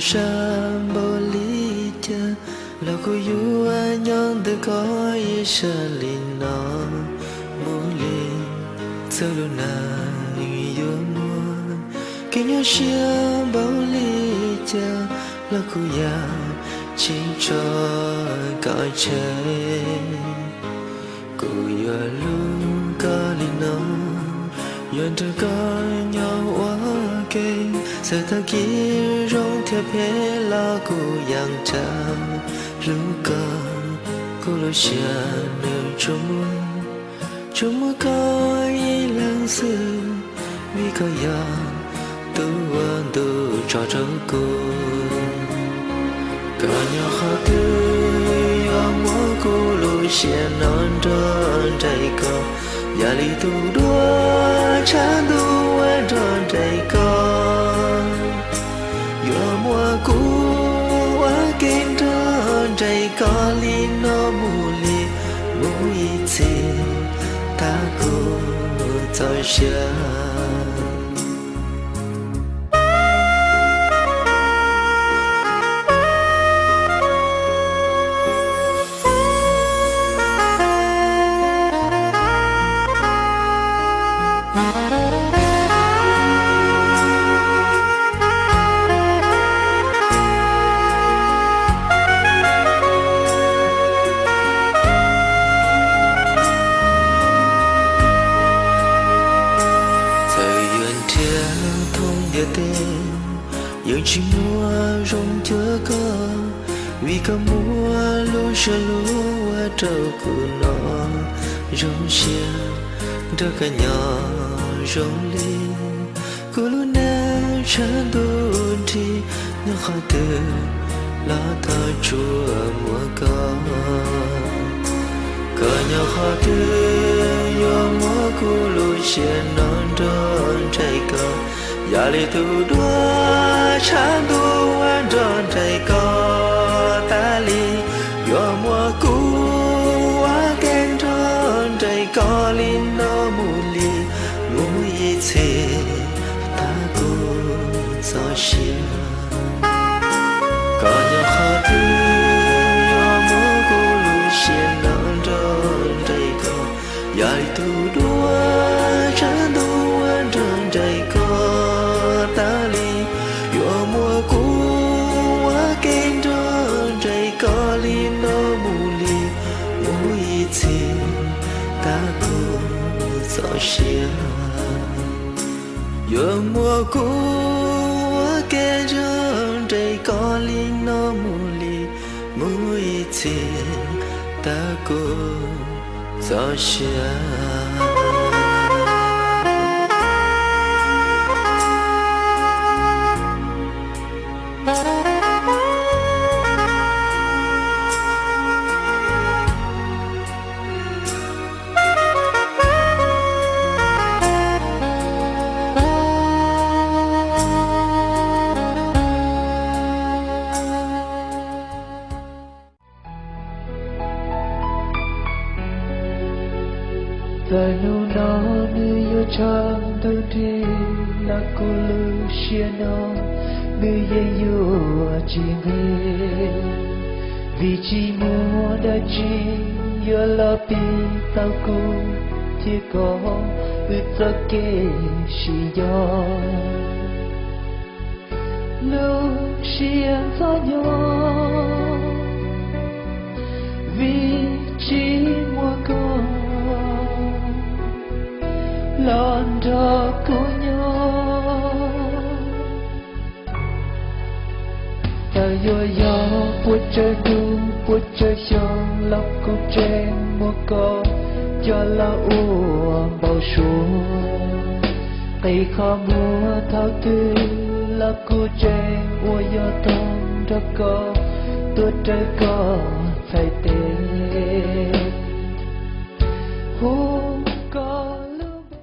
sab npaum li cas los kuv yuav nyob ntawm koj ib sab li no mus li. Txawm lub neej yuav muaj kev nyuaj siab npaum li cas los kuv yeej tsis tso koj tseg. Kuv yuav hlub koj li no, yuav nrog koj nyob ua ke, txawm tag kis zoo thiab phem los kuv yeej tseem hlub koj. Kuv lub siab nws tsuas muaj, tsuas muaj koj ib leeg xwb, vim koj yog tus ua ntu tso rau kuv. Koj nyob qhov twg yuav muab kuv lub siab no nrog nraim koj, yam li tus duab tshav ntuj ua nrog nraim koj. Yuav muab kuv ua ke nrog nraim koj li no mus li, mus ib txhis tag kuv txoj sia. Txawm yuav nrhiav thoob ntiaj teb, yeej tsis muaj zoo cuag koj, vim koj muaj lub siab hlub ua rau kuv no zoo siab nrog koj nyob zoo li. Kuv lub neej tshav ntuj nrig, nyob qhov twg los thov tsuas muaj koj. Koj nyob qhov twg yuav muab kuv lub siab no nrog nraim koj, yam li tus duab tshav ntuj ua nrog nraim koj tas li. Yuav muab kuv ua ke nrog nraim koj li no mus li, mus ib txhis tag kuv txoj sia. Koj nyob qhov twg yuav muab kuv lub siab no nrog nraim koj, yam li tus duab tshav ntuj ua nrog nraim koj tas li. Yuav muab kuv ua ke nrog nraim koj li no mus li, mus ib txhis tag kuv txoj sia. Yuav muab kuv ua ke nrog nraim koj li no mus li, mus ib txhis tag kuv txoj sia. Txawm hnub no nws yuav tshav ntuj nrig los kuv lub siab no nws yeej yuav tsis nqig, vim tsis muaj dab tsi yuav los pib tau kuv thiab koj wb txoj kev sib nco. Lub siab ntxhov nyob vim tsis muaj koj los nrog kuv nyob. Txawm yuav yog puas tsawg hnub puas tsawg xyoo los kuv tseem muab koj coj los ua npau suav. Qhib qhov muag thaum twg los kuv tseem ua yog toog nrog koj tuaj raws koj txhais tes. Hu